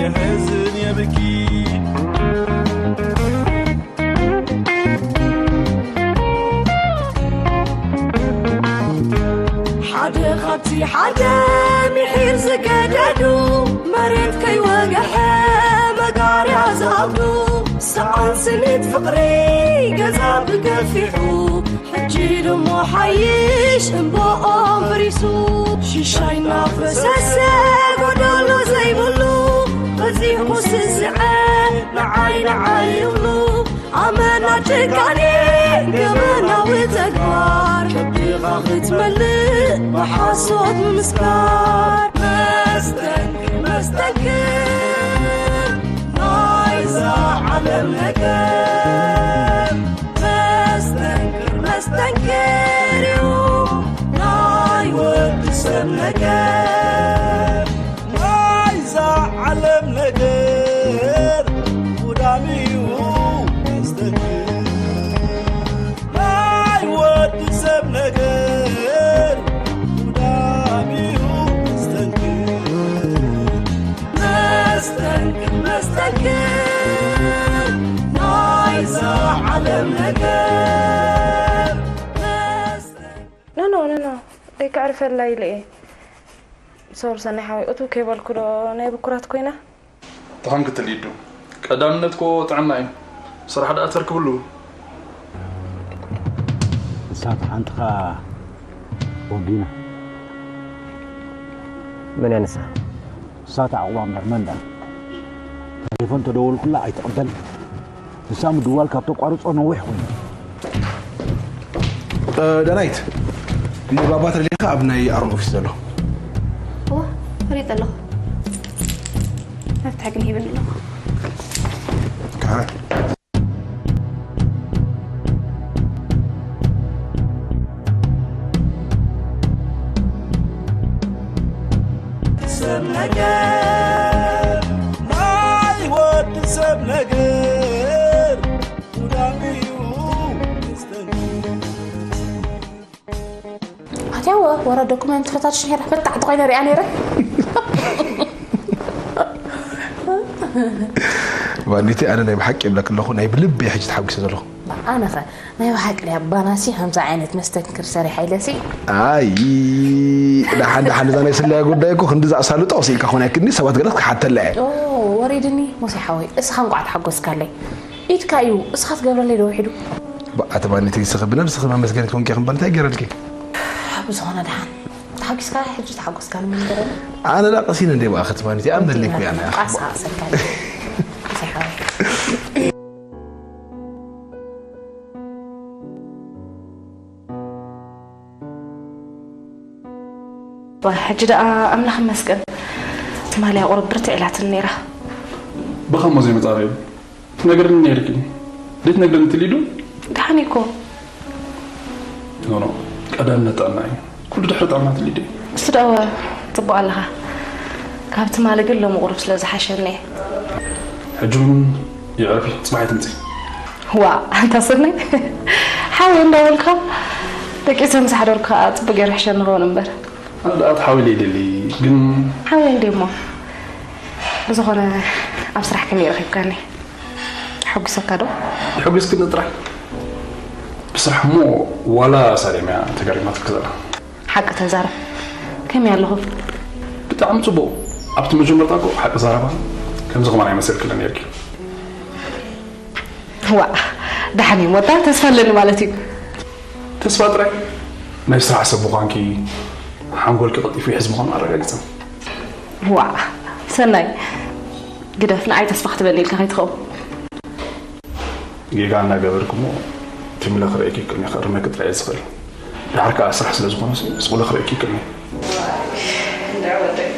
የሕዝን የብኪ። ሓደ ካብቲ ሓደ ምሒር ዝገደዱ፣ መሬት ከይወግሐ መጋርያ ዝኣብዱ፣ ሰኣን ስኒት ፍቕሪ ገዛ ብገፊሑ፣ ሕጂ ድሞ ሓይሽ እምባኦም ፈሪሱ፣ ሽሻይ እናፈሰሰ ጎደሎ ዘይብሉ፣ በጺሑ ስስዐ ንዓይ ንዓይ ይብሉ። ኣመና ጭካኔ ገበናዊ ተግባር፣ ከብድኻ ክትመልእ ብሓሶት ምምስካር። መስተንክር መስተንክር ናይዛ ዓለም ነገር፣ መስተንክር መስተንክር እዩ ናይ ወዲ ሰብ ነገር። ናይዛ ዓለም ነገር ጉዳም እዩ መስተንክር። ናይ ወዲ ሰብ ነገር ጉዳም እዩ መስተንክር። መስተንክር መስተንክር ናይዛ ዓለም ነገር። መስተንክር። ኖ፣ ኖ፣ ኖ፣ ኖ። ደይ ከዕርፈላ ኢለ እየ። ሶሪ ሰናይ ሓወይ፣ እቱ ከይበልኩ ዶ ናይ ብኩራት ኮይና? ተኾንኪ ትልኢዱ። ቀዳምነት እኮ ጥዕና እዩ። ስራሕ ደኣ ተርክብሉ። ንሳ ተሓንትኻ ወጊና። መን እያ ንሳ? ንሳ ተዓቑባ እምበር መን ደኣ? ቴሌፎን ተደወልኩላ ኣይትቕበል። ንሳ ምድዋል ካብ ተቋርጾ ነዊሕ ኮይኑ። እ፣ ዳናይት፣ ንባባ ተደሊኻ ኣብ ናይ ኣሮን ኦፊስ ዘሎ። እዋ፣ ፈሊጠ ኣለኹ። መፍትሒ ግን ሂብኒ ኣለኹ። ከኣ ሰብ ነገር፣ ናይ ወዲ ሰብ ነገር ጉዳም እዩ። ኣትያወ ወረ ዶኩመንት ፈታሽ ነይረ፣ በጣዕቲ ኮይነ ሪኣ ነይረ። ቫኒቲ፣ ኣነ ናይ ብሓቂ ይብለክ ኣለኹ፣ ናይ ብልቢ ሕጂ ተሓጒሰ ዘለኹ። ኣነኸ ናይ ብሓቂ ድያ ባናሲ ከምዚ ዓይነት መስተንክር ሰሪሓ ኢለሲ? ኣይ፣ ደሓን ደሓን፣ እዛ ናይ ስለያ ጉዳይ እኮ ክንዲ ዝኣሳልጦ ስኢልካ ኮነ ክኒ ሰባት ገለ ክሓተላ እየ። ኦ፣ ወሪድኒ ሙሴ ሓወይ፣ እስኻ እንቋዕ ተሓጎስካለይ። ኢድካ እዩ፣ እስኻ ትገብረለይ ዶ ውሒዱ? በኣ፣ ተባኒተይ፣ ንስኺ ብነብስኺ መመስገኒት ኮንኪ፣ ክንበል እንታይ ገይረልኪ? ብዝኾነ ደሓን ተሓጒስካ፣ ሕጂ ተሓጎስካ ንመንበረኒ። ኣነ ዳ ቀሲነ እንደ በኣ፣ ከተባኒተይ፣ ኣምነለይ እኮ እያ፣ ኣነ። ቃሳ ሰልካ። ሙሴ ሓወይ። ዋይ፣ ሕጂ ደኣ ኣምላኽ ይመስገን፣ ትማሊ እያ ቁሩብ ብርትዕ ኢላትኒ ነይራ። ብኸሞ ዘይመጻረዩ ትነግርኒ ነይርኪ። ዘይትነግርኒ ትሊዱ? ደሓን እኮ። ኖ፣ ኖ፣ ቀዳምነት ጥዕና እዩ። ኩሉ ድሕሪ ጥዕና ትሊዱ እዩ። እሱ ደኣ ጽቡቕ ኣለኻ። ካብ ትማሊ ግን ሎሚ ቁሩብ ስለ ዝሓሸኒ እየ። ሕጂ እውን ይዕረፊ፣ ጽባሕ ኣይትምጺ። ዋ፣ ኣንታ ሰናይ፣ ሓወይ እንዳበልካ ደቂሰ ምስ ሓደርኩ ከዓ ጽቡቅ ገይሩ ሕሸኒ ክኸውን እምበር። ኣነ ደኣ እቲ ሓወይ ለይደሊ፣ ግን ሓወይ እንዴ እሞ፣ ብዝኾነ ኣብ ስራሕ ከመይ ረኺብካኒ? ኣሐጒሰካ ዶ? የሐጒስክኒ ጥራሕ። ብስራሕ እሞ ዋላ ሳሌም እያ ተገሪማትኪ ዘላ። ሓቂ ተዛረብ። ከመይ ኣለኹም? ብጣዕሚ ጽቡቕ። ኣብቲ መጀመርታ እኮ ሓቂ ዘረባ ከምዚ ከማን ኣይመሰልክንን ነይርኪ። ዋእ፣ ደሓን እዩ እሞ፣ ተስፋ ኣለኒ ማለት እዩ። ተስፋ ጥራይ? ናይ ስራሕ ሰብ ምዃንኪ ሓንጎልኪ ቀልጢፉ ይሕዝ ምዃኑ ኣረጋጊጸ። ዋእ፣ ሰናይ፣ ግደፍ፣ ንዓይ ተስፋ ክትበኒ ኢልካ ከይትኸውን። ጌጋ እናገበርኩ እሞ ትምለ ክርእየኪ ይክእልኒ፣ ክእርመኪ ጥራይ እየ ዝኽእል። ደሓር ከኣ ስራሕ ስለ ዝኾነ ስቕ ኢለ ክርእየኪ ይክእልኒ። እንድዒ ወደይ።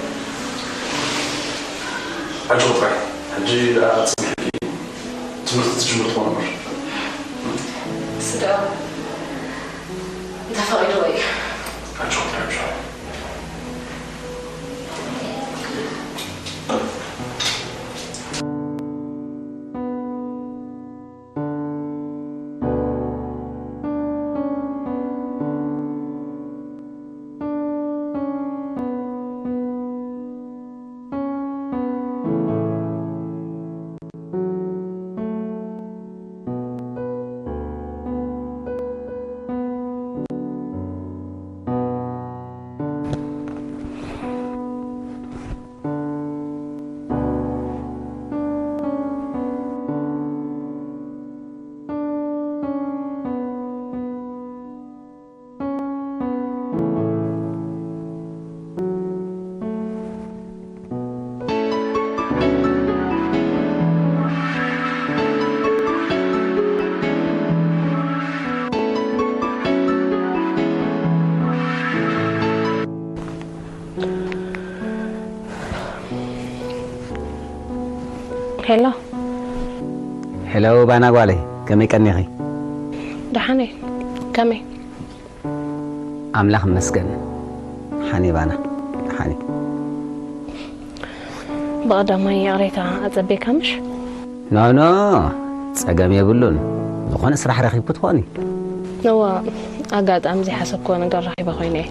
ኣጆኺ ጥራይ፣ ሕጂ ደኣ ጽኒሕኪ ትምህርቲ ትጅምሪ ትኾኒ እምበር። ስደው እንተፈቒድዎ እዩ። ኣጆኺ ጥራይ፣ ኣጆኺ። ሄሎ። ሄሎ ባና ጓለይ፣ ከመይ ቀኒኺ? ደሓን እየ። ከመይ? ኣምላኽ ይመስገን። ሓኒ ባና፣ ሓኒ። ብቐዳማይ ይቕሬታ ኣጸቤካ ምሽ? ኖ ኖ፣ ጸገም የብሉን። ዝኾነ ስራሕ ረኺብኩ ትኾኒ። እወ፣ ኣጋጣሚ ዘይሓሰብክዎ ነገር ረኺበ ኮይነ እየ።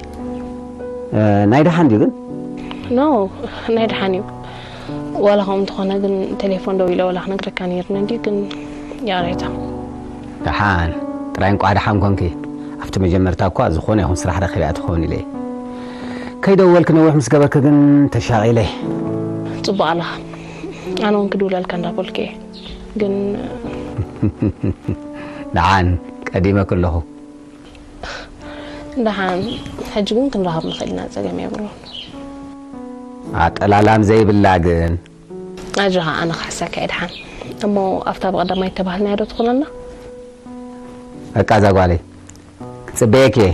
እ፣ ናይ ደሓን ድዩ ግን? ኖ፣ ናይ ደሓን እዩ። ዋላ ከምኡ እንተኾነ ግን ቴሌፎን ደው ኢለ ዋላ ክነግረካ ነይርኒ እንድዩ ግን ይቕሬታ። ደሓን ጥራይ እንቋዕ ደሓን ኮንኪ። ኣብቲ መጀመርታ እኳ ዝኾነ ይኹን ስራሕ ረኺበ እያ ትኸውን ኢለ እየ። ከይደወልኪ ነዊሕ ምስ ገበርኪ ግን ተሻቒለ። ጽቡቕ ኣለኻ። ኣነ እውን ክድውለልካ እንዳበልኩ እየ። ግን ደሓን ቀዲመኪ ኣለኹ። ደሓን ሕጂ ግን ክንራኸብ ንኽእል ኢና፣ ጸገም የብሉን። ኣጠላላም ዘይብላ ግን። ኣጆኻ፣ ኣነ ክሕሰካ እየ ደሓን። እሞ ኣብታ ብቐዳማይ እተባህልናዮ ዶ ትኾነልና? በቃ እዛ ጓለይ ክጽበየኪ እየ።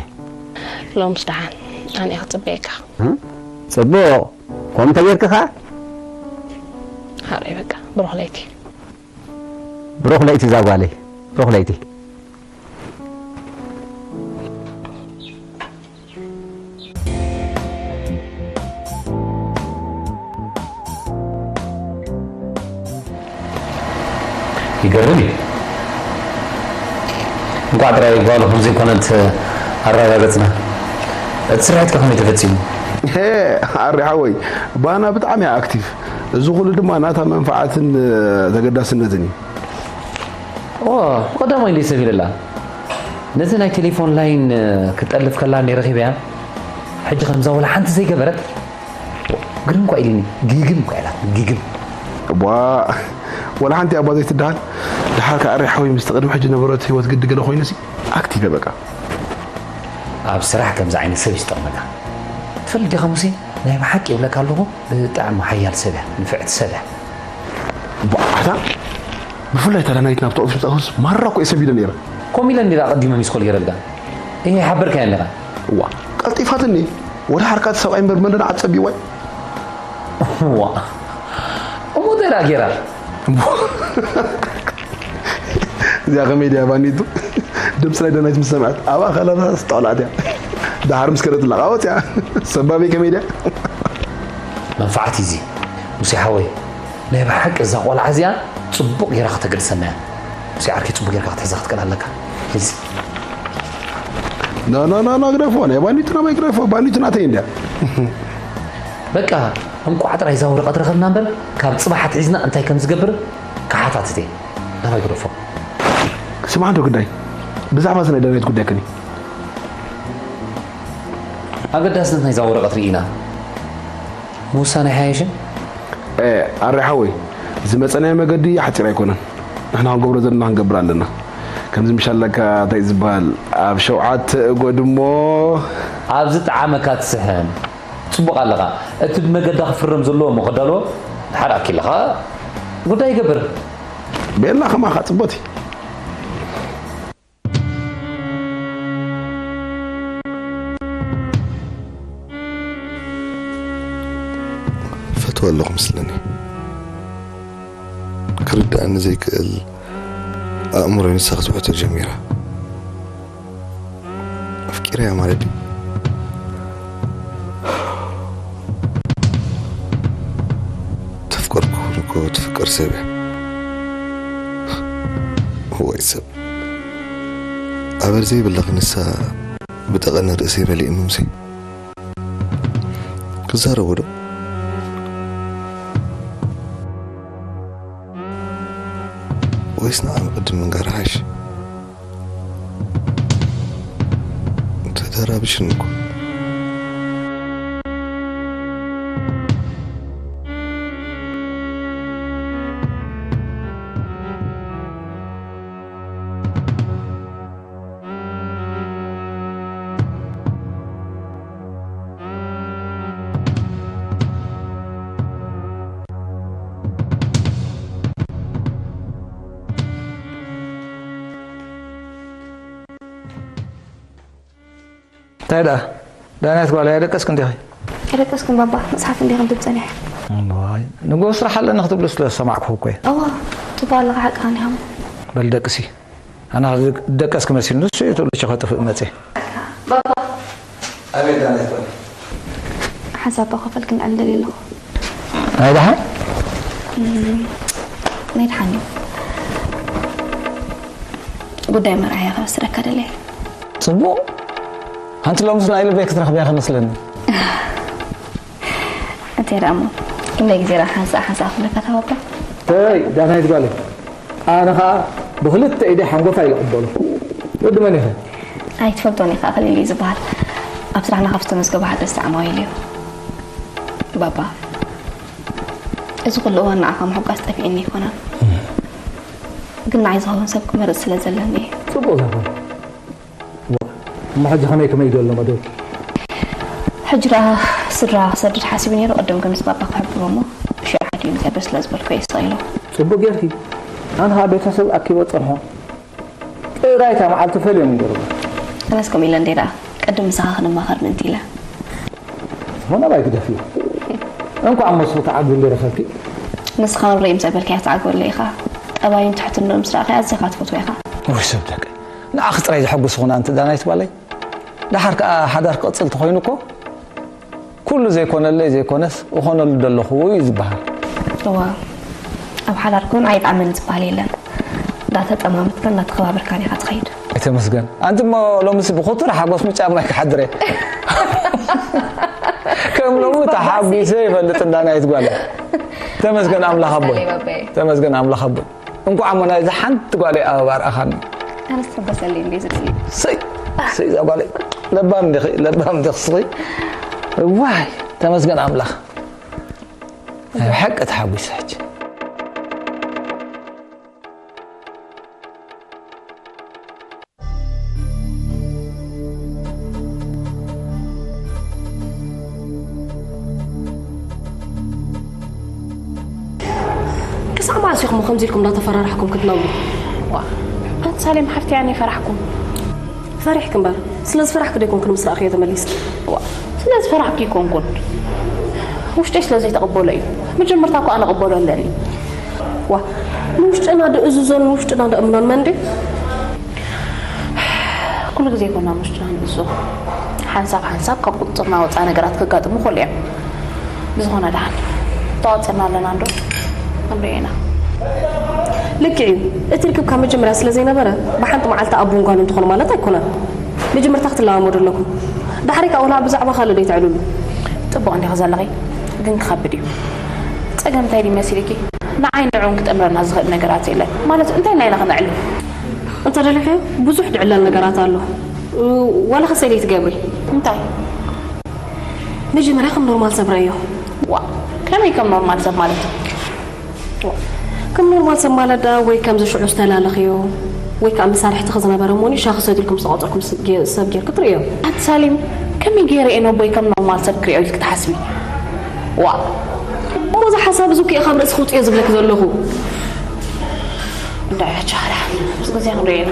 ሎምስ ደሓን ኣነ እየ ክጽበየካ። እም? ጽቡቕ። ከምኡ ተጌርኪ ኸኣ? ሓራይ በቃ ብሩኽ ለይቲ። ብሩኽ ለይቲ እዛ ጓለይ። ብሩኽ ለይቲ። ይገርም እዩ። እንቋዕ ጥራይ ጓሉ ከምዘይኮነት ኣረጋገጽና። እቲ ስርሒት ከ ከመይ ተፈጺሙ? ሄ፣ ኣሪ ሓወይ፣ ባና ብጣዕሚ እያ ኣክቲቭ። እዚ ኩሉ ድማ ናታ መንፍዓትን ተገዳስነትን እዩ። ኦ፣ ብቐዳማይ እንድዩ ሰብ ኢለላ። ነቲ ናይ ቴሌፎን ላይን ክጠልፍ ከላ እንድየ ረኺበያ። ሕጂ ከምዛ ወላ ሓንቲ ዘይገበረት ግርም እኳ ኢሉኒ። ግግም እኳ ኢላትኒ፣ ግግም። ቧ፣ ወላ ሓንቲ ኣባ ዘይትደሃል። ደሓር ከኣ ኣሪ ሓወይ ምስቲ ቅድሚ ሕጂ ነበረት ህይወት ግዲ ገለ ኮይኑሲ ኣክቲቭ እየ በቃ። ኣብ ስራሕ ከምዚ ዓይነት ሰብ እዩ ዝጠቕመካ። ትፈልጥ ዲኻ ሙሴ፣ ናይ ብሓቂ ይብለካ ኣለኹ፣ ብጣዕሚ ሓያል ሰብ እያ፣ ንፍዕቲ ሰብ እያ። ቧ፣ ኣታ ብፍላይ እታ ዳናይት ናብቲ ኦፊስ ምስ ኣተወትስ ማራ እኮ እየ ሰቢደ ነይረ። ከምኡ ኢለ እንድየ ኣቐዲመ ሚስኮል ገይረልካ። እሄ ሓበርካያ ኣለኻ። እዋ፣ ቀልጢፋትኒ። ወደ ሓርካት ሰብኣይ እምበር መን ደኣ ዓጸቢ ዋይ። እዋ። እሞ እንታይ ደኣ ገይራ? እዚኣ ከመይ ድያ ባኒቱ? ድምፂ ናይ ዳናይት ምስ ሰምዐት ኣብኣ ከለላ ዝተቆልዐት እያ። ደሓር ምስ ከደት ላቓ ወፅያ። ሰባበይ ከመይ ድያ? መንፍዓት እዩ እዚ ሙሴ ሓወይ። ናይ ብሓቂ እዛ ቆልዓ እዚኣ ጽቡቕ ጌራ ከተገድሰና እያ። ሙሴ ዓርከይ ጽቡቕ ጌርካ ክትሕዛ ክትክእል ኣለካ። ፕሊዝ። ኖ ኖ ኖ ኖ ግደፎ፣ ናይ ባኒቱ ናባይ ግደፎ፣ ባኒቱ ናተይ እንድያ። በቃ እንቋዕ ጥራይ እዛ ወረቐት ረኸብና እምበር ካብ ጽባሕ ኣትሒዝና እንታይ ከም ዝገብር ክሓታትት እየ። ናባይ ግደፎ። ስማዕ እንዶ ግዳይ፣ ብዛዕባ እዚ ናይ ዳናይት ጉዳይ ከኒ። ኣገዳስነት ናይዛ ወረቐት ርኢና ምውሳን ኣይሓየሽን? ኣረ ሓወይ፣ ዝመጸናዮ መገዲ ሓጺር ኣይኮነን። ንሕና ክንገብሮ ዘለና ክንገብር ኣለና። ከምዚ ምሽ ኣለካ እንታይ ዝበሃል ኣብ ሸውዓተ እጎድ እሞ ኣብ ዝጠዓመካ ትስሕን። ጽቡቕ ኣለኻ። እቲ ብመገዳ ክፍረም ዘለዎ እሞ ከዳልዎ ድሓር ኣኪልኻ ጉዳይ ይገብር። ቤላ ከማኻ ጽቡቕቲ። ፈትዋ ኣለኹ ምስለኒ ክርድኣኒ ዘይክእል ኣእምሮይ ንሳ ክትውሕቶ ጀሚራ። ኣፍቂረያ ማለት ድዩ? ተፍቀርኩ እኮ ትፍቀር ሰብ እያ። እዋይ ሰብ ኣበር ዘይብላ ክንሳ ብጠቐነ ርእሰይ መሊእኒ ሙሴ። ክዛረቦ ዶ? ወይስ ንዓ ንቕድም ምንጋር ሓይሽ? ተደራብሽን እኮ። እንታይ ደኣ ዳናይት ጓለይ ኣይደቀስክን ዲኺ? ኣይደቀስኩን ባባ፣ መጽሓፍ እንዲየ ከንብብ ጸኒሐ። እዋ፣ ንጎ ስራሕ ኣለና ክትብሉ ስለ ዝሰማዕኩ እኮ እየ። እዋ፣ ጽቡቕ ኣለኻ፣ ሓቅኻ ኒሃም። በል ደቅሲ፣ ኣነ ደቀስ ክመሲል ንሱ እዩ ትብሉ ሸኸጥፍእ መጽእ። ባባ። ኣቤት ዳናይት በል። ሓንሳብ እባ ኮፈል ክንዕልል ኣለኹ። ናይ ደሓን? እም፣ ናይ ደሓን እዩ። ጉዳይ መርዓያ ከበስረካ ደለየ። ጽቡቕ። ሓንቲ ሎምስ ናይ ልበይ ክትረኽብያ ከመስለኒ። እንታይ ደኣ እሞ፣ ክንደይ ግዜ ደኣ ሓንሳእ ሓንሳእ ክብለካ ተባባ? ተይ፣ ዳናይት ጓለይ። ኣነ ኸኣ ብኽልተ ኢደይ ሓንጎፋ ኢለ እቕበሎ። ወዲ መን ኢኸ? ኣይትፈልጦን ኢኻ፣ ኣኽሊል እዩ ዝበሃል። ኣብ ስራሕና ካብ ዝተመዝገቡ ሓደስቲ ዓማዊል እዩ። ባባ፣ እዚ ኩሉ እዋን ንዓኻ ምሕጓስ ጠፊእኒ ኣይኮነን። ግን ንዓይ ዝኸውን ሰብ ክመርጽ ስለ ዘለኒ እየ። ጽቡቕ ዘኾነ። እሞ ሕጂ ከመይ ከመይ ይደሎ መደብ? ሕጂ ደኣ ስድራ ክሰድድ ሓሲቡ ነይሩ፣ ቅድም ግን ምስ ባባ ክሕብሮ እሞ ሽዑ ሓዲኡ እግዚኣብሔር ስለ ዝበልኩ እየ ስቕ ኢሉ። ጽቡቕ ጌርኪ። ኣነ ኸኣ ቤተሰብ ኣኪበ ጸንሖ። ጥራይ እታ መዓልቲ ፈልዮም ይንገሩና። ኣነስ ከምኡ ኢለ እንዴ ደኣ፣ ቅድም ምሳኻ ክንማኸር ምእንቲ ኢለ። ሆነ ባይ ግደፍዮ። እንኳዕ መስሉ ተዓጉ እንዴ ረኸብኪ። ንስኻ ንርኢ ምስ ኣበልካያ ተዓግበለ ኢኻ። ጠባዩን ትሕትንኡን ምስ ረኣኻያ ኣዚኻ ትፈትዎ ኢኻ። ወይ ሰብ ደቂ። ንዓኺ ጥራይ ዘሐጉስ ኹን ኣንቲ ዳናይት ጓለይ። ደሓር ከኣ ሓዳር ክቕጽል ተኾይኑ እኮ፣ ኩሉ ዘይኮነለይ ዘይኮነስ እኾነሉ ደለኹ እዩ ዝበሃል። እዋ፣ ኣብ ሓዳር እኮ ንዓይ ይጥዓመኒ ዝበሃል የለን። እንዳተጠማመትካን እንዳተኸባበርካን ኢኻ ትኸይድ። ኣይተመስገን። ኣንቲ እሞ ሎምስ ብኹቱር ሓጎስ ምጫማይ ክሓድረ። ከም ሎሚ ተሓጒሰ ይፈልጥ እንዳ ናይት ጓል። ተመስገን ኣምላኽ ኣቦይ። ተመስገን ኣምላኽ ኣቦይ። እንኳዕ እሞ ናይዛ ሓንቲ ጓለይ ኣበባ ኣርኣኻኒ። ኣነስ ትሕጎሰለይ እንዴ ዝደሊ። ሰይ፣ ሰይ እዛ ጓለይ። ለባም እንዲኺ፣ ለባም እንዲኺ ስኺ። ዋይ፣ ተመስገን ኣምላኽ። ናይ ብሓቂ ተሓጒሰ ሕጂ። ክሳዕ መዓስ ኢኹም ከምዚ ኢልኩም እንዳተፈራራሕኩም ክትነብሩ? ዋ፣ ኣንቲ ሳሌም ሓፍተይ፣ ኣነ ይፈራሕኩም። ፈሪሕኪ እምበር፣ ስለ ዝፈራሕኪ ዶ ኣይኮንኩን ምስ ረኣኽዮ ተመሊስኪ? ዋ፣ ስለ ዝፈራሕኩ ኣይኮንኩን። ውሽጠይ ስለ ዘይተቐበሎ እዩ። መጀመርታ እኮ ኣነ ቅበሎ ኣለኒ። ዋ፣ ንውሽጥና ድእዝዞን ንውሽጥና ደእምኖን መን ድዩ? ኩሉ ግዜ ይኮና ውሽጥና ንእዝዞ። ሓንሳብ ሓንሳብ ካብ ቁጽጽርና ወጻኢ ነገራት ከጋጥሙ ይኽእሉ እዮም። ብዝኾነ ደሓን ተዋጺርና ኣለና እንዶ ክንሪኦ ኢና። ልክዕ እዩ። እቲ ርክብ ካብ መጀመርያ ስለ ዘይነበረ፣ ብሓንቲ መዓልቲ ኣቦን ጓልን ትኾኑ ማለት ኣይኮነን። መጀመርታ ክትለማመዱ ኣለኩም። ዳሕሪ ካብኡ ብዛዕባ ካልእ ደይተዕልሉ። ጽቡቕ እንዲኺ ዘለኺ፣ ግን ክኸብድ እዩ። ጸገም እንታይ ድዩ መሲልኪ? ንዓይ ንዕኡን ክጥምረና ዝኽእል ነገራት የለን። ማለት እንታይ ኢልና ኢና ክነዕልል? እንተ ደሊኺ፣ ብዙሕ ድዕለል ነገራት ኣሎ። ዋላ ኸሰይ ደይትገብሪ። እንታይ? መጀመርያ ከም ኖርማል ሰብ ረእዮ። ዋ፣ ከመይ ከም ኖርማል ሰብ ማለት? ዋ፣ ከም ኖርማል ሰብ ማለት ደኣ ወይ ከምዚ ሽዑ ዝተላለኽዮ ወይ ከኣ መሳርሕትኺ ዝነበረ እሞኒ ሻሂ ሰትልኩም ዝተቖጸርኩም ስ-፣ ጌ-፣ ሰብ ጌርኪ ትርእዮ። ኣቲ ሳሊም፣ ከመይ ገይረ እየ ነቦይ ከም ኖርማል ሰብ ክርእዮ ኢልኪ ትሓስቢ? ዋ። እሞ እዚ ሓሳብ እዚ እኮ እየ ካብ ርእሲ ክውጽዮ ዝብለኪ ዘለኹ። እንዳ ቻላ፣ ምስ ግዜ ክንሪኦ ኢና።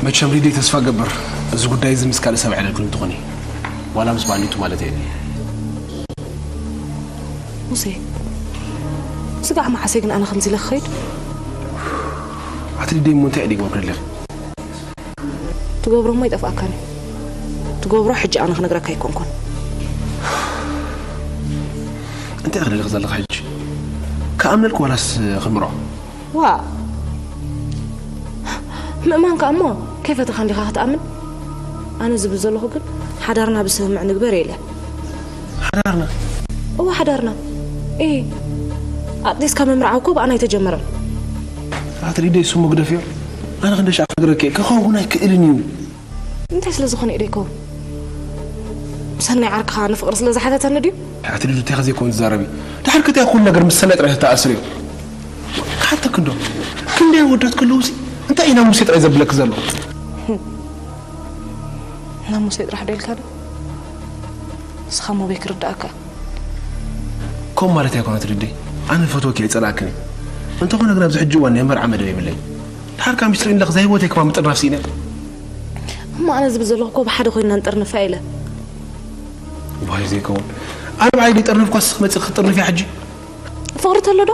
መቸም ሊደይ ተስፋ ገብር፣ እዚ ጉዳይ እዚ ምስ ካልእ ሰብ ዕለልክሉ ትኾኒ፣ ዋላ ምስ ባንዲቱ ማለት እየ። ሙሴ፣ ስጋዕ መዓሰ ግን ኣነ ከምዚ ኢለ ክኸይድ? ኣቲ ሊደይ እሞ እንታይ እየ ደይገብር ደለኺ? ትገብሮ እሞ ኣይጠፍኣካን እዩ። ትገብሮ ሕጂ ኣነ ክነግረካ ኣይኮንኩን። እንታይ ኢኺ ደሊኺ ዘለኺ ሕጂ? ክኣምነልኪ ዋላስ ክምርዖ? ዋእ! ምእማንካ እሞ ከይፈተኻ እንዲኻ ክትኣምን? ኣነ ዝብል ዘለኹ ግን ሓዳርና ብስምምዕ ንግበር ኢለ። ሓዳርና? እወ ሓዳርና። እየ። ኣጥኒስካ ምምርዓው እኮ ብኣና ኣይተጀመረን። ኣቲ ሊደይ ስሙ ግደፍዮ። ኣነ ክንደይ ሻዕ ክነግረኪ እየ። ክኸውን ኣይክእልን እዩ። እንታይ ስለ ዝኾነ እዩ ደይከውን? ሰናይ ዓርክኻ ንፍቕሪ ስለ ዝሓተተኒ ድዩ? ኣቲ ሊዱ እንታይ ከ ዘይከውን ትዛረቢ? ድሓር ከ እንታይ ኩሉ ነገር ምስ ሰናይ ጥራይ ተኣስርዮ? ክሓተክ እንዶ። ክንደይ ኣወዳት ከለዉ ሲ እንታይ ኢና ሙሴ ጥራይ ዘብለክ ዘሎ? ናብ ሙሴ ጥራሕ ዶ ኢልካ ዶ? ንስኻ እሞ በይ ክርድኣካ። ከምኡ ማለት ኣይኮነን ኣቲ ሊደይ። ኣነ ፈትወኪ ኣይጸላእክን። እንተኾነ ግን ኣብዚ ሕጂ እዋን ናይ መርዓ መደብ የብለይ። ድሓር ካብ ሚስትሪ ንለኽ ዘይህይወተይ ከማ ምጥርናፍ ስኢነ። እሞ ኣነ ዝብል ዘለኹ እኮ ብሓደ ኮይንና ንጥርንፋ ኢለ። ዋይ ዘይከውን። ኣነ ብዓይ ሊጠርንፍኳ ስኽ መጽእ ክትጥርንፍ እያ ሕጂ። ፍቕሪ ተሎ ዶ?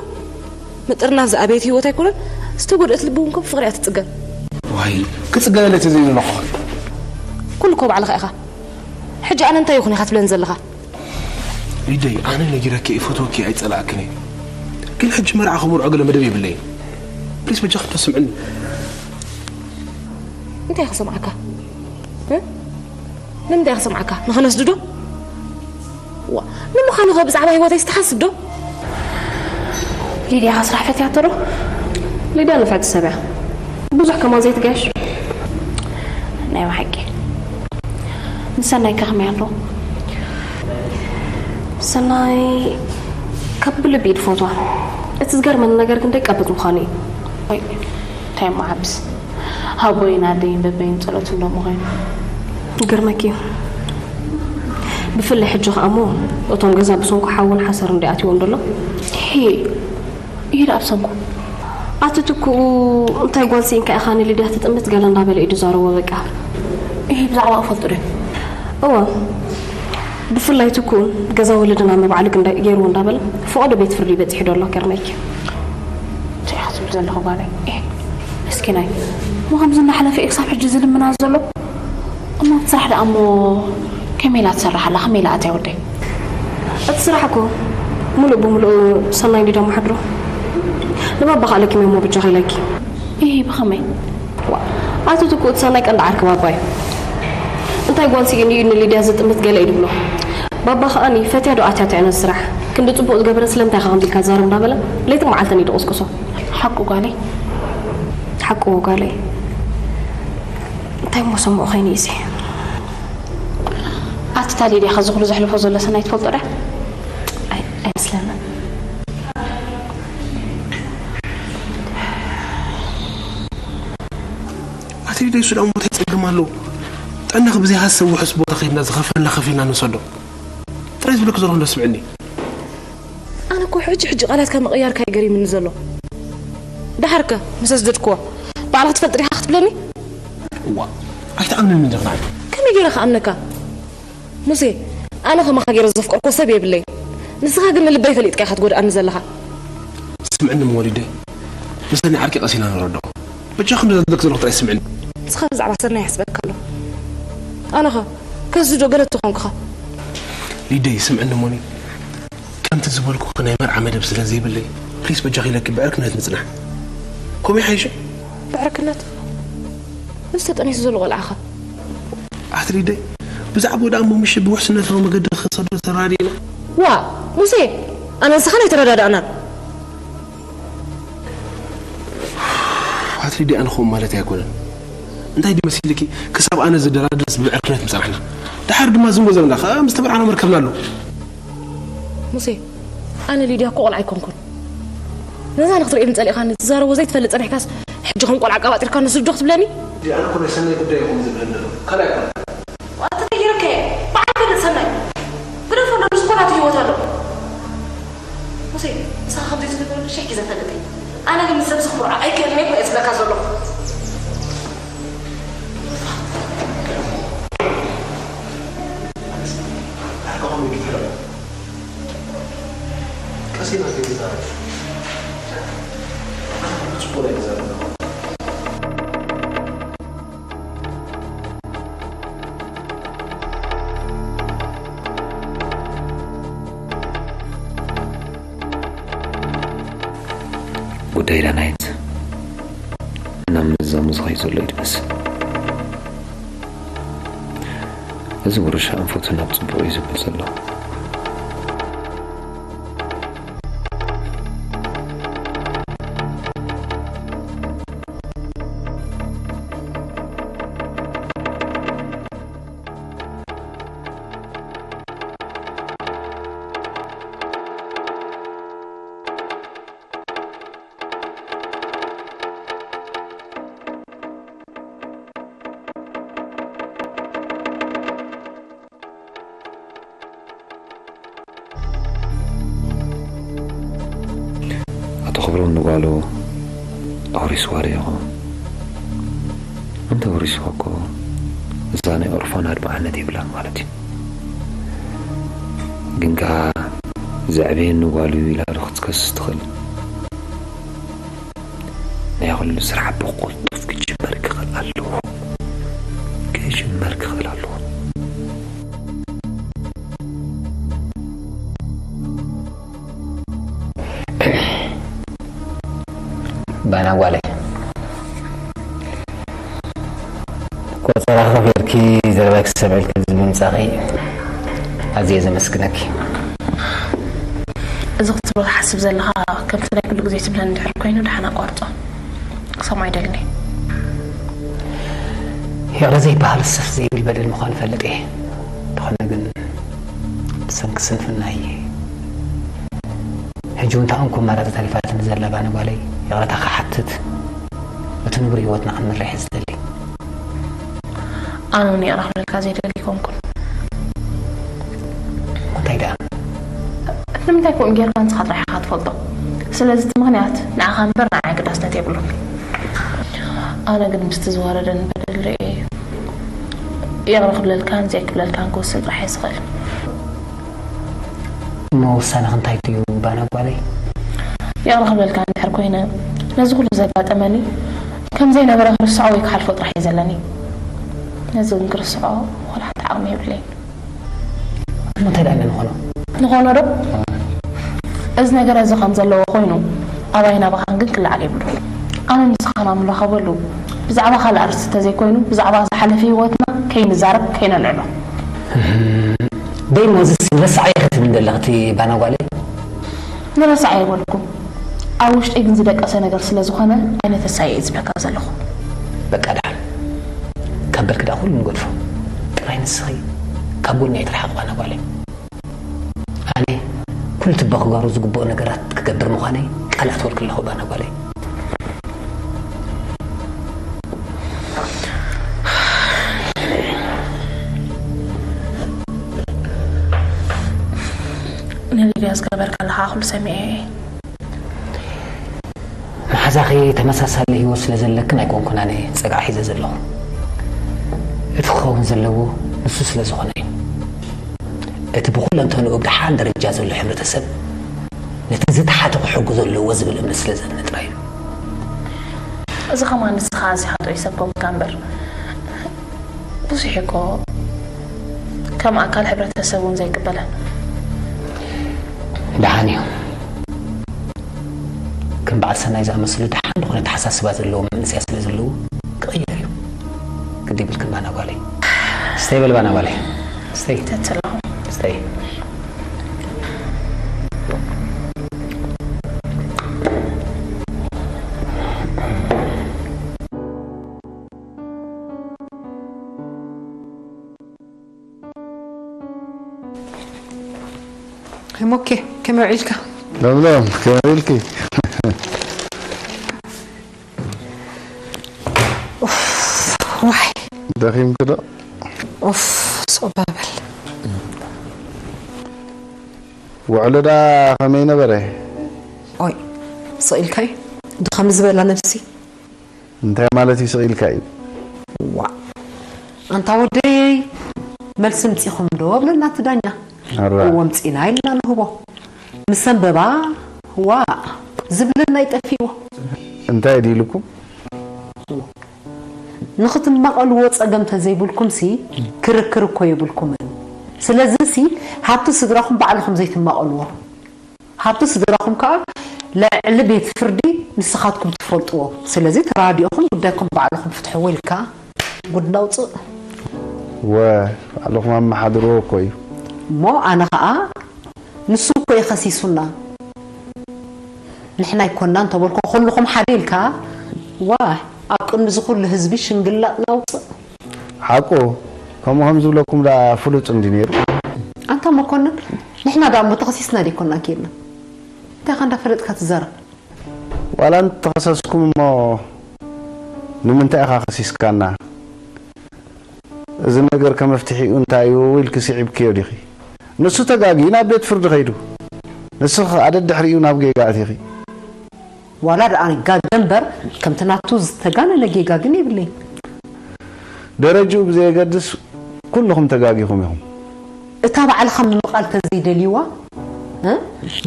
ምጥርናፍ ዝኣበየት ህይወት ኣይኮነን። ዝተጎድአት ልቢ እውን ከም ፍቕሪ እያ ትጽገን። ዋይ ክጽገነለይ ተዘይብለኹ። ኩሉ እኮ ባዕልኻ ኢኻ። ሕጂ ኣነ እንታይ ይኹን ኢኻ ትብለን ዘለኻ? ሊደይ ኣነ ነጊረኪ እየ፣ ፈትወኪ ኣይጸላእክን እየ። ግን ሕጂ መርዓ ከምርዖ ገለ መደብ የብለይን። ፕሊስ በጃ ክትስምዕኒ። እንታይ ክሰምዓካ? እ? ንምንታይ ክሰምዓካ? ንኸነስድዶ? ዋ፣ ንምዃኑ ኸ ብዛዕባ ህይወተይ ዝተሓስብ ዶ? ሊድያ ኸ ስራሕ ፈትያቶ ዶ? ሊድያ ንፍዕቲ ሰብ እያ። ብዙሕ ከማን ዘይትገሽ። ናይ ብሓቂ ንሰናይ ከ ከመይ ኣሎ? ሰናይ ካብ ብልቢ እዩ ድፈትዋ። እቲ ዝገርመኒ ነገር ግን ደይቀብጥ ምዃኑ እዩ። ወይ እንታይ እሞ ዓብስ ሃቦይን ኣደይን በበይን ጸሎት እንዶ ምኾይኑ። ይገርመኪ እዩ። ብፍላይ ሕጂ ከኣ እሞ እቶም ገዛ ብሰንኩ ሓውን ሓሰር እንዲ ኣትዎም ደሎ። ሄ ይሄድ ኣብሰንኩ ኣቲ ትኩኡ እንታይ ጓል ስኢንካ ኢኻ ንሊድያ ትጥምት ገለ እንዳበለ እዩ ዝዛረቦ በቃ። ይሄ ብዛዕባ እፈልጡ ዶ? እዋ ብፍላይ ትኩኡን ገዛ ወለድና መባዕልግ ገይርዎ እንዳበለ ፈቐዶ ቤት ፍርዲ በፂሑ ደሎ። ገርመኪ። እንታይ ኢኻ ትብል ዘለኹ ጓለይ? ኤ፣ ምስኪናይ። እሞ ከምዚ እናሓለፈ እዩ ክሳብ ሕጂ ዝልምና ዘሎ። እሞ እቲ ስራሕ ደኣ እሞ ከመይ ኢላ ትሰርሕ ኣላ? ከመይ ኢላ ኣትያ ወደይ? እቲ ስራሕ እኮ ሙሉእ ብሙሉእ ሰናይ እንዲዶ መሓድሮ። ንባባ ከኣ ለኪመ እሞ ብጃኺ ኢለኪ። እሂ፣ ብኸመይ? ዋ፣ ኣቶ ትኩ እቲ ሰናይ ቀንዲ ዓርኪ ባባ እዩ። እንታይ ጓል ስኢኑ እዩ ንሊድያ ዝጥምት ገለ እዩ ድብሎ። ባባ ከኣኒ ፈትያ ዶ ኣትያ ትዕነ ስራሕ? ክንዲ ጽቡቕ ዝገበረ ስለምንታይ ኢኻ ከምዚ ኢልካ ትዛረብ እንዳበለ ለይትን መዓልትን እዩ ድቕስቅሶ። ሓቁ ጓለይ። ሓቁ ጓለይ። እንታይ እሞ ሰምዑ ኸይኑ እዩ እዚ? ኣቲ ታዲያ ዲኻ እዚ ኩሉ ዘሕልፎ ዘሎ ሰናይ ትፈልጦ ድያ? ኣይ- ኣይመስለንን። ኣቲ ሊደይ ሱዳን ቦታ ይጸገም ኣለዉ። ጥዕናኺ ብዘይ ሃሰብ ውሑስ ቦታ ኸይድና ዝኸፈልና ኸፊልና ንውሰዶ። ጥራይ ዝብለኪ ዘለኹ እንዶ ስምዕኒ። ኣነ እኮ ሕጂ ሕጂ ቃላትካ ምቕያርካ እዩ ገሪምኒ ዘሎ። ደሓርከ ምስ ኣስደድክዎ ባዕልኻ ትፈልጥ ዲኻ ክትብለኒ? እዋ ኣይትኣምንን እንዲኻ ንዓይ። ከመይ ገይረ ክኣምነካ? ሙሴ፣ ኣነ ከማኻ ገይረ ዘፍቀርኮ ሰብ የብለይ። ንስኻ ግን ንልበይ ፈሊጥካ ኢኻ ትጎድኣኒ ዘለኻ። ስምዕኒ እሞ ሊደይ፣ ምሳኒ ዓርኪ ቀሲና ንረዶ። በጃ ክንዲ ዘለክ ዘለኹ ጥራይ ስምዕኒ። ንስኻ ብዛዕባ ሰናይ ይሕስበካ ኣሎ። ኣነኸ ከዚ ዶ ገለ ተኾንኩኻ? ሊደይ ስምዕኒ እሞኒ፣ ከምቲ ዝበልኩኺ ናይ መርዓ መደብ ስለ ዘይብለይ ፕሊስ በጃኺ ኢለኪ ብዕርክነት ንጽናሕ። ከምኡ ይሓይሽ። ብዕርክነት? ምስ ተጠኒሱ ዘሎ ቆልዓኸ? ኣቲ ሊደይ ብዛዕባኡ ደኣ እሞ ምሽ ብውሕስነታዊ መገዲ ክሰዶ ተራዲእና። ዋ ሙሴ፣ ኣነ ንስኻን ኣይተረዳዳእናን። ኣቲ ሊደይ ኣነ ከምኡ ማለት ኣይኮነን። እንታይ ድዩ መሲልኪ ክሳብ ኣነ ዝደራደርስ ብዕርክነት ምጸናሕና። ደሓር ድማ ዝንጎ ዘለና ከኣ ምስ ተበርዓና መርከብና ኣሎ። ሙሴ፣ ኣነ ሊድያ እኮ ቆልዓ ኣይኮንኩን። ነዛ ንክትርእየኒ ጸሊእካኒ ትዛረቦ ዘይትፈልጥ ጸኒሕካስ ሕጂ ከም ቆልዓ ኣቀባጢርካ ንስዶ ክትብለኒ? ኣነ እኮ ናይ ሰናይ ጉዳይ ይኹን ዝብለኒ ዘሎ ካልእ ኣይኮነን። ኣቲ ተይርከ ብዓል ፈልጥ ሰናይ ግደፎ እንዶ ንሱ እኮ ናቱ ህይወት ኣሎ። ሙሴ ንስኻ ከምዚ ትነግረኒ ሽሕ ግዜ ፈልጥ እየ። ኣነ ግን ንሰብ ዝኽብሮ ኣይክእልን እየ እኮ እየ ዝብለካ ዘለኹ። ቀስ ኢልና ከይዛረብ ጽቡቕ ኣይዛረብ። ጉዳይ ዳናይት ናብ ምዛሙ ዝኸይ ዘሎ እዩ ትመስል። እዚ ውርሻ ኣንፈቱ ናብ ጽቡቕ እዩ ዝብል ዘሎ። ጓሉ ኣውሪስዋ ዶ ይኸውን? እንተ ኣውሪስዋ እኮ እዛ ናይ ኦርፋናድ መዓልነት የብላን ማለት እዩ። ግን ከኣ ዘዕበየኒ ጓሉ ኢላ ዶ ክትከስስ ትኽእል? ናይ ኩሉ ስራሕ ብቕልጡፍ ክጅመር ክኽእል ኣለዎ። ክጅመር ክኽእል ኣለዎ። ባና ጓለይ፣ ቆጸራ ከፊልኪ ዘረባይ ክሰምዐልኪ ኣብዚ ምምጻእኺ ኣዝየ ዘመስግነኪ። እዚ ክትብሎ ትሓስብ ዘለኻ ከምቲ ናይ ኩሉ ግዜ ትብለኒ እንድሕር ኮይኑ ደሓን ኣቋርጾ። ክሰምዖ ኣይደልን እየ። ይቕረ ዘይበሃል ሰፍ ዘይብል በደል ምዃኑ እፈልጥ እየ። እንተኾነ ግን ብሰንኪ ስንፍና እየ። ሕጂ እውን እንታይ ኮንኩ ኣማራጺ ተሪፋትኒ ዘላ ባኒ ጓለይ፣ ይቕረታ ክሓትት፣ እቲ ንቡር ህይወትና ክንመርሕ እየ ዝደሊ። ኣነ እውን ይቕረ ክብለልካ ዘይደሊ ኣይኮንኩን። እንታይ ደኣ? ንምንታይ ከምኡ ጌርካ ንስኻ ጥራሕ ኢኻ ትፈልጦ። ስለዚ እቲ ምኽንያት ንዓኻ እምበር ንዓይ ኣገዳስነት የብሉን። ኣነ ግን ምስቲ ዝወረደኒ በደል ርእየ ይቕረ ክብለልካን ዘይክብለልካን ክውስን ጥራሕ እየ ዝኽእል። እሞ ውሳነኺ እንታይ ድዩ ባና ጓለይ? ይቕረ ክብለልካ እንድሕር ኮይነ፣ ነዚ ኩሉ ዘጋጠመኒ ከም ዘይነበረ ክርስዖ ወይ ክሓልፎ ጥራሕ እዩ ዘለኒ። ነዚ እውን ክርስዖ ወላ ሓንቲ ዓቕሚ የብለይን። እሞ እንታይ ደኣ ንኾኖ? ንኾኖ ዶ? እዚ ነገር እዚ ከም ዘለዎ ኮይኑ፣ ኣባይን ኣባኻን ግን ክለዓል የብሉን። ኣነ ንስኻን ኣብ ንራኸበሉ፣ ብዛዕባ ካልእ ኣርእስቲ እንተዘይኮይኑ፣ ብዛዕባ ዝሓለፈ ህይወትና ከይንዛረብ፣ ከይነልዕሎ። ደይ ሞዝስ ንረሳዕ እየ ክትብሊ ዘለኺ እቲ ባና ጓለይ? ንረሳዕ ኣይበልኩን። ኣብ ውሽጠይ ግን ዝደቀሰ ነገር ስለ ዝኾነ ኣይነተሳየ እየ ዝብለካ ዘለኹ። በቃ ደሓን። ካብ በልኪ ደኣ ኩሉ ንገድፎ። ጥራይ ንስኺ ካብ ጎነይ ኣይትርሓቒ ባና ጓለይ። ኣነ ኩሉ ትበኽጋሩ ዝግብኦ ነገራት ክገብር ምዃነይ ቃል ኣትወልኪ ኣለኹ ባና ጓለይ። ንሊድያ ዝገበርካለኻ ኩሉ ሰሚዐ እየ። መሓዛኺ ተመሳሳሊ ህይወት ስለ ዘለክን ኣይኮንኩን ኣነ ጸግዒ ሒዘ ዘለኹ። እቲ ክኸውን ዘለዎ ንሱ ስለ ዝኾነ እዩ። እቲ ብኹለንተንኡ ብደሓን ደረጃ ዘሎ ሕብረተሰብ ነቲ ዝተሓተ ክሕግዞ ኣለዎ ዝብል እምነት ስለ ዘነ ጥራይ እዩ። እዚ ኸማን ንስኻ ኣዚኻ ጥዑይ ሰብ ኮንካ እምበር፣ ብዙሕ እኮ ከም ኣካል ሕብረተሰብ እውን ዘይቅበለን። ደሓን እዩ። ከም በዓል ሰናይ ዝኣመስሉ ደሓን ዝኾነ ኣተሓሳስባ ዘለዎም መንእሰያት ስለ ዘለዉ ክቕየር እዩ። ግዲ ይብልክን ባና ጓለይ። ስተይ በል ባና ጓለይ። ስተይ። ተትለኹ። ስተይ። ሞኬ፣ ከመይ ውዒልካ? ለምለም፣ ከመይ ውዒልኪ? ኡፍ፣ ዋይ። ደኺምኪ ዶ? ኡፍ፣ ስቕ በል። ውዕሎ ደኣ ከመይ ነበረ? ኦይ፣ ስቕ ኢልካይ? ድኸም ዝበላ ነብሲ። እንታይ ማለት እዩ ስቕ ኢልካ እዩ? ዋእ፣ ኣንታ ወደይ፣ መልሲ ምጺኹም ዶ? ኣብለና እቲ ዳኛ። ኣረ። እወ፣ ምጺና ኢልና ንህቦ። ምስ ኣንበባ፣ ዋእ፣ ዝብለና ይጠፊእዎ። እንታይ ድዩ ኢሉኩም? ንኽትማቐልዎ ጸገም ተዘይብልኩምሲ፣ ክርክር እኮ የብልኩምን። ስለዚሲ፣ ሃብቲ ስድራኹም ባዕልኹም ዘይትማቐልዎ። ሃብቲ ስድራኹም ከኣ ልዕሊ ቤት ፍርዲ ንስኻትኩም ትፈልጥዎ። ስለዚ ተራዲኦኹም ጉዳይኩም ባዕልኹም ፍትሕዎ ኢልካ ጉድ ነውጽእ። ወ፣ ባዕልኹም ኣመሓድርዎ እኮ እዩ። እሞ ኣነ ኸኣ ንሱ እኮ እዩ ኸሲሱና። ንሕና ኣይኮናን ተበልኮ ኩልኹም ሓደ ኢልካ፣ ዋ፣ ኣብ ቅድሚ እዚ ኩሉ ህዝቢ ሽንግላጥ ነውጽእ። ሓቁ፣ ከምኡ ከም ዝብለኩም ደኣ ፍሉጥ እንዲ ነይሩ። ኣንታ መኮንን፣ ንሕና ደኣ እሞ ተኸሲስና ደይኮና ኬድና? እንታይ ኢኻ እንዳፈለጥካ ትዛረብ? ዋላ እንተኸሰስኩም እሞ ንምንታይ ኢኻ ከሲስካና? እዚ ነገር ከ መፍትሒኡ እንታይ እዩ ኢልኪ ስዒብክዮ ዲኺ? ንሱ ተጋግዩ ናብ ቤት ፍርዲ ከይዱ፣ ንስኺ ከኣ ደድሕሪኡ ናብ ጌጋ ኣቲኺ። ዋላ ደኣ ይጋገ እምበር፣ ከምቲ ናቱ ዝተጋነነ ጌጋ ግን የብለይን። ደረጅኡ ብዘየገድስ ኩልኹም ተጋጊኹም ኢኹም። እታ ባዕልኻ ምምቓል ተዘይደልይዋ፣ እ?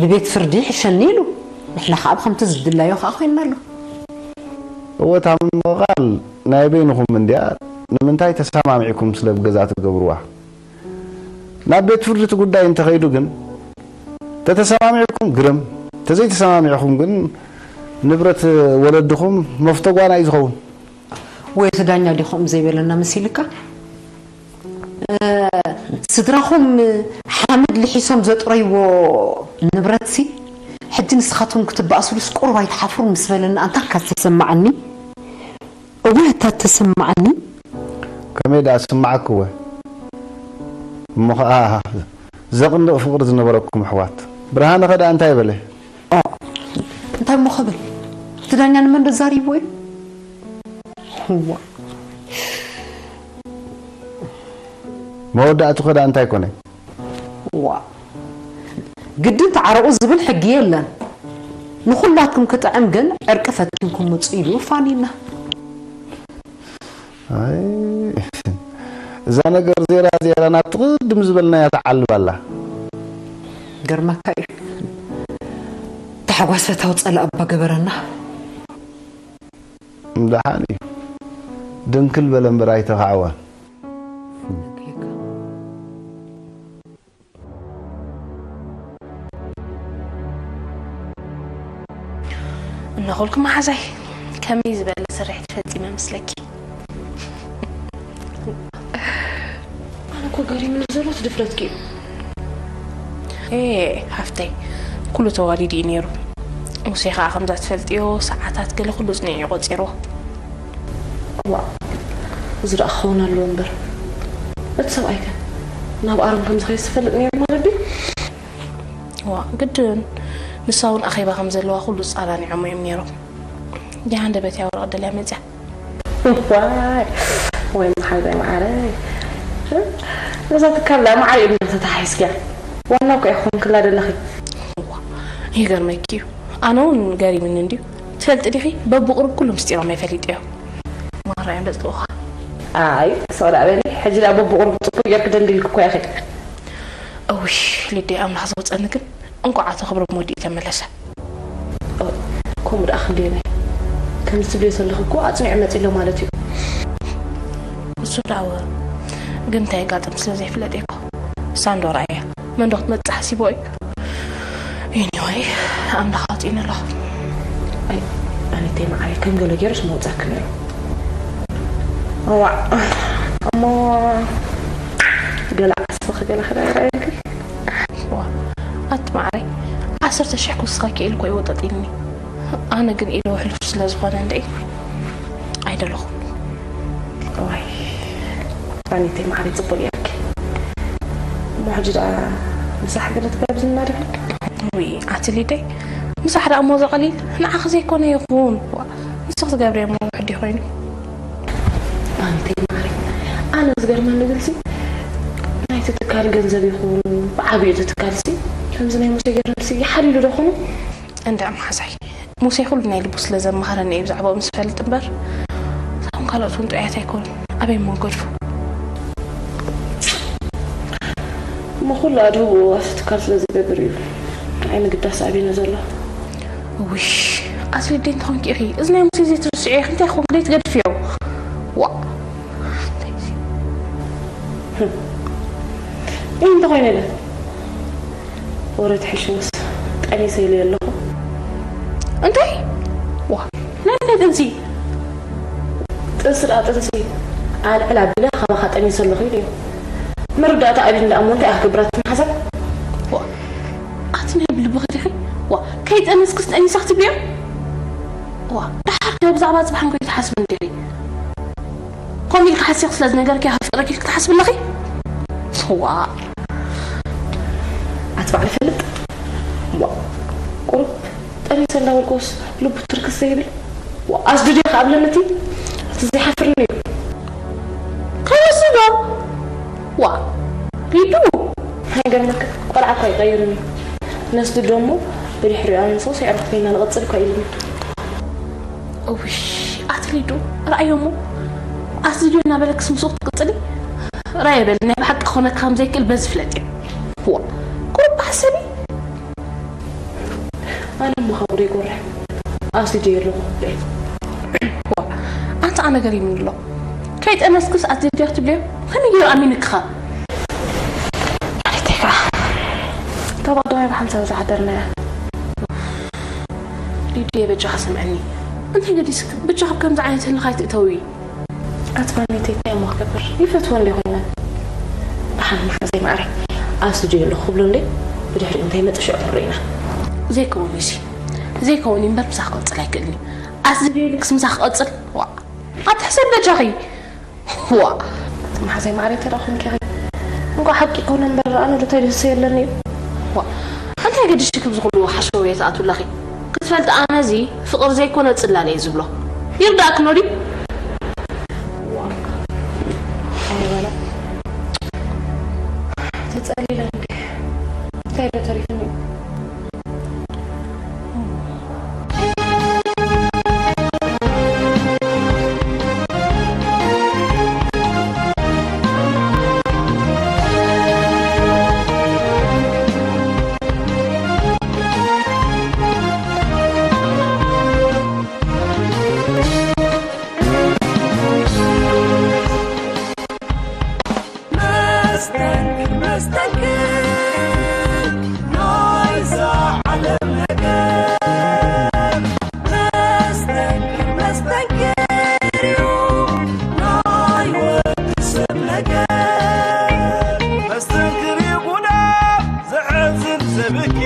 ብቤት ፍርዲ ይሕሸኒ ኢሉ። ንሕና ከኣ ብኸምቲ ዝድላዮ ከኣ ኮይንና ኣሎ። እወ፣ እታ ምምቕቓል ናይ በይንኹም እንድያ። ንምንታይ ተሰማሚዕኩም ስለ ብገዛ ትገብርዋ? ናብ ቤት ፍርዲ እቲ ጉዳይ እንተኸይዱ ግን፣ ተተሰማሚዕኩም ግርም፣ ተዘይተሰማሚዕኩም ግን ንብረት ወለድኹም መፍቶ ጓና እዩ ዝኸውን። ወይ እቲ ዳኛ ዲኹም ዘይበለና መሲልካ? እ፣ ስድራኹም ሓመድ ልሒሶም ዘጥረይዎ ንብረትሲ፣ ሕጂ ንስኻትኩም ክትበኣሱሉስ ቁሩብ ኣይትሓፍሩን ምስ በለና፣ ኣንታ እካ ዝተሰማዓኒ። እወ፣ እታ እተሰምዓኒ። ከመይ ደኣ ዝስምዓኪ እወ። እሞ ኸኣ ዘቕንእ ፍቕሪ ዝነበረኩም ኣሕዋት። ብርሃነ ኸ ደኣ እንታይ በለ? ኦ፣ እንታይ እሞ ክብል? እቲ ዳኛ ንመን ዶ ዛሪብዎ እዩ? እዋ። መወዳእቱ ኸ ደኣ እንታይ ኮነ? ዋ። ግድን ተዓረቑ ዝብል ሕጊ የለን። ንኹላትኩም ክጥዕም ግን ዕርቂ ፈቲንኩም ምጹ ኢሉ ፋኒና። ኣይ፣ እዛ ነገር ዜራ ዜራ ናብቲ ቅድም ዝበልናያ ትዓልብ ኣላ። ገርመካ እዩ። ታሕጓስ ፈታው ጸላእ እባ ገበረና። ደሓን እዩ። ድንክል በለ እምበር ኣይተኻዕወ። እናኾልኩ መሓዛይ፣ ከመይ ዝበለ ስርሒት ፈጺመ መስለኪ? ኣነ እኮ ገሪሙኒ ዘሎ እቲ ድፍረትኪ እዩ። ኤ፣ ሓፍተይ፣ ኩሉ ተዋዲዱ እዩ ነይሩ። ሙሴ ኸኣ ከምዛ ትፈልጥዮ ሰዓታት ገለ ኩሉ ጽኒዕ እዩ ቆጺርዎ። እዋእ፣ እዚ ደኣ ክኸውን ኣለዎ እምበር። እቲ ሰብኣይከ ናብ ኣሮን ከም ዝኸይድ ዝፈልጥ ነይሩ ማለት ድዩ? እዋ፣ ግድን። ንሳ እውን ኣኼባ ከም ዘለዋ ኩሉ ጸናኒዖም እዮም ነይሮም። እንዲያ ሃንደበት እያ ወረቐት ደልያ መጽያ። ዋይ፣ ወይ መሓዛይ መዓረይ። ነዛ ትካል ደኣ መዓር ኢድና ተተሓሒዝክያ። ዋና እኮ ኢኹም ክላ ደለኺ። እዋ፣ ይገርመኪ እዩ። ኣነ እውን ገሪምኒ እንድዩ። ትፈልጢ ዲኺ? በብቑሩብ ኩሉ ምስጢሮም እየ ፈሊጠዮ። ማራ እዮም ደጽልኡኻ። ኣይ፣ ስቕ ደኣ በሊ። ሕጂ ደኣ በብቑሩብ ጽቡቕ ጌርኪ ደልዲልኪ እኮ ኢኺ። እውይ፣ ሊደይ ኣምላኽ ዘውጸኒ ግን እንቋዕ ኣቶ ክብሮም ወዲኡ ተመለሰ። ኦ፣ ከምኡ ደኣ ክንደየናይ? ከምዚ ትብልዮ ዘለኺ እኮ ኣጽኒዑ መጺ ኣሎ ማለት እዩ። እሱ ደኣ እወ፣ ግን እንታይ የጋጥም ስለ ዘይፍለጥ እየ እኮ። ሳንዶራ እያ። መን ዶ ክትመጽእ ሓሲቦ እዩ? ኤኒወይ፣ ኣምላኽ ኣውጺእኒ ኣሎ። ኣይ፣ ኣነተይ መዓረይ፣ ከም ገለ ገይሩስ መውጻእኪ ነይሩ። እዋእ፣ እሞ ገለ ዓስብኺ ገለ ክነግራ እየ ግን። ዋ፣ ኣቲ መዓረይ፣ ዓሰርተ ሽሕ ክውስኸኪ ኢሉ እኮ እዩ ወጠጢኒ። ኣነ ግን ኢደ ውሕሉፍ ስለ ዝኾነ እንድዒ ኣይደለኹን። እዋይ፣ ኣኒተይ መዓረይ፣ ጽቡቕ ጌርኪ። እሞ ሕጂ ደኣ ምሳሕ ገለ ትጋብዝና ዲኺ? ውይ፣ ኣቲ ሊደይ፣ ምሳሕ ደኣ እሞ ዘቐሊል፣ ንዓኺ ዘይኮነ ይኹን። ዋ፣ ንስኺ ትገብርዮ እሞ ውሕድ እዩ ኮይኑ። ኣንተይ ማሪ፣ ኣነ ዝገርመኒ ግንሲ ናይቲ ትካል ገንዘብ ይኹን፣ ብዓብዩ እቲ ትካልሲ ከምዚ ናይ ሙሴ ገረምሲ ይሓልሉ ዶ ኾኑ? እንድዒ መሓዛይ፣ ሙሴ ኩሉ ናይ ልቡ ስለ ዘማህረኒ እየ ብዛዕባኦም ዝፈልጥ እምበር፣ እቶም ካልኦት እውን ጥዑያት ኣይኮኑን። ኣበይ እሞ ገድፉ? እሞ ኩሉ ኣድህቦ ኣብቲ ትካል ስለ ዝገብር እዩ። ኣይ ምግዳስ ኣቢኑ ዘሎ። ውሽ፣ ኣቲ ሊደይ እንተኾንኪ ኢኺ፣ እዚ ናይ ሙሴ ዘይትርስዕዮ ኢኺ፣ እንታይ ክኾንኪ ደይትገድፍዮ? ዋ። እይ እንተኾይነ ኢለ። ወረ ትሕሽውስ፣ ጠኒሰ ኢለ ኣለኹ። እንታይ? ዋ፣ ናይ እንታይ ጥንሲ? ጥንሲ ደኣ ጥንሲ። ኣልዕል ኣቢለ ካባኻ ጠኒሰ ኣለኹ ኢሉ እዩ። መረዳእታ ኣቢሉ ደኣ እሞ እንታይ ኣክብራት መሓዛ? ዋ፣ ኣቲ ናይ ብልብኺ ዲኺ? ዋ፣ ከይጠነስክስ ጠኒሳ ክትብልዮ? ዋ፣ ደሓር ከ ብዛዕባ ጽባሕ እንኮ ይትሓስቢ እንዲኺ? ከምኡ ኢልካ ሓሲኽ ስለ ዝነገርኪ ከፍቅረኪ ኢልኪ ትሓስቢ ኣለኺ? ዋ። ኣቲ ባዕሉ ይፈልጥ። ዋ፣ ቁሩብ ጠኒሰ እንዳበልኩስ ልቡ ትርክስ ዘይብል። ዋ፣ ኣስድድዮ ከኣ ብለኒ እቲ፣ እቲ ዘይሓፍርኒ እዩ። ከይወስዶ? ዋ፣ ሪዱ። ኣይገርመካ፣ ቆልዓ እኳ ኣይቀይርን እዩ። ነስድዶ እሞ ብድሕሪኡ ኣነ ንስኺ ስዕሪ ኮይና ንቐጽል እኳ ኢሉኒ። እውይ፣ ኣቲ ሊዱ፣ ረኣዮ እሞ፣ ኣስድዮ እናበለክስ ምስኡ ክትቅጽሊ? ረኣየ በሊ፣ ናይ ብሓቂ ክኾነካ ከም ዘይክእል በዚ ፍለጢ። ዋ፣ ቁሩብ ሓሰቢ። ኣነ እሞ ካብ ጉደይ ጎርሕ፣ ኣስድዮ ኣለኹ። ዋ፣ ኣንታ ኣነ ገሪሙኒ ኣሎ። ከይጠነስክስ ኣስድዮ ትብልዮ? ከመይ ገይሩ ኣሚንክኻ? ኣነተይ ከዓ፣ ካብ ቀዳማይ ብሓንሳብ ዝሓደርናያ። ሊዱየ፣ በጃኻ ስምዐኒ። እንታይ ገዲስክ? በጃኻ ኣብ ከምዚ ዓይነት ህልኽ ኣይትእተዊ። ኣቲ ማሚተይ፣ እንታይ እሞ ክገብር? ይፈትወን ዶ ይኾይነን? ደሓን መሓዘይ ማዕረይ፣ ኣብ ስቱድዮ ኣለኹ ክብሎ እንዴ? ብድሕሪኡ እንታይ መጠ ሽዑ ክንርኢ ኢና። ዘይከውን እዩ እዚ። ዘይከውን እዩ እምበር ምሳኽ ክቕጽል ኣይክእልን እዩ። ኣስድዮ ኢልክስ ምሳኽ ክቐጽል? ዋእ! ኣትሕሰብ በጃኺ። ዋ። መሓዘይ ማዕረይ፣ ተረኺብኪ ኢኺ። እንኳዕ ሓቂ ኮነ እምበር፣ ኣነ ዶ እንታይ ደስ የለኒ እዩ? ዋ። እንታይ ገዲሽኪ ብዝኹሉ ሓሸውየ ትኣትውለኺ? ክትፈልጢ፣ ኣነ እዚ ፍቕሪ ዘይኮነ ጽላል እየ ዝብሎ። ይርዳእክኖ ድዩ? ዋ። ኣይበላ። ተጸሊለ እንዴ? እንታይ ዶ ተሪፍኒ? መስተንክር፣ መስተንክር ናይዛ ዓለም ነገር። መስተንክር፣ መስተንክር እዩ ናይ ወዲ ሰብ ነገር። መስተንክር እዩ ጉዳም ዘሕዝን ዘብኪ፣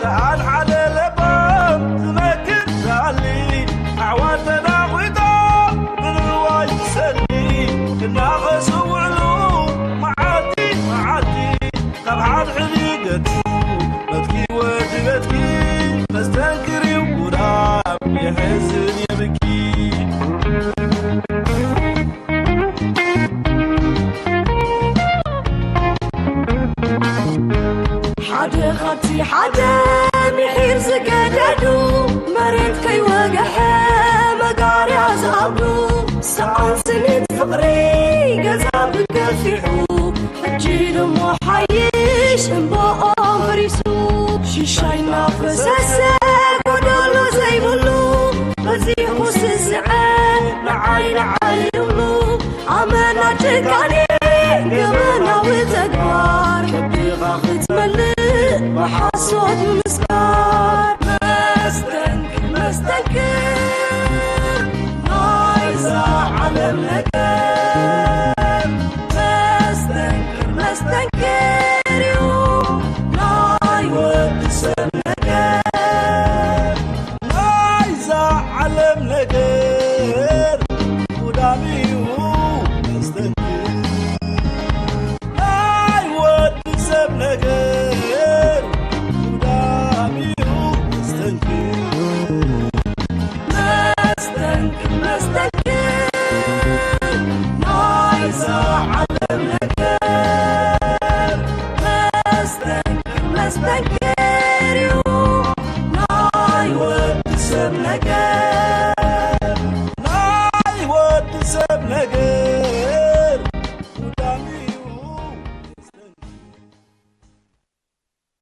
ሰኣል ሓደ ለባም ዝመክር ዝኣሊ፣ ኣዕዋር ተናጒቶም ብንዋይ ዝሰሊ፣ ክናኸሱ ውዕሉ መዓልቲ መዓልቲ፣ ካብ ሓድሕድ ይገድፉ በትኪ ወዲ በትኪ፣ መስተንክር እዩ ጉዳም የሕዝን የብኪ። ሓደ ካብቲ ሓደ ምሒር ዝገደዱ፣ መሬት ከይወግሐ መጋርያ ዝኣብዱ፣ ሰኣን ስኒት ፍቕሪ ገዛ ብገፊሑ፣ ሕጂ ድሞ ሓይሽ እምባኦም ፈሪሱ። ሽሻይ እናፈሰሰ ጎደሎ ዘይብሉ፣ በዚሑ ስስዐ ንዓይ ንዓይ ይብሉ። ኣመና ጭካኔ ገበናዊ ተግባር፣ ክብድኻ ክትመልእ ብሓሶት ምምስካር። መስተንክር፣ መስተንክር ናይዛ ዓለም ነገር፣ መስተንክር፣ መስተንክር እዩ ናይ ወዲ ሰብ ነገር። ናይዛ ዓለም ነገር ጉዳም እዩ መስተንክር፣ ናይ ወዲ ሰብ ነገር ጉዳም እዩ መስተንክር። መስተንክር፣ መስተንክር ናይዛ ዓለም ነገር። መስተንክር፣ መስተንክር እዩ ናይ ወዲ ሰብ ነገር።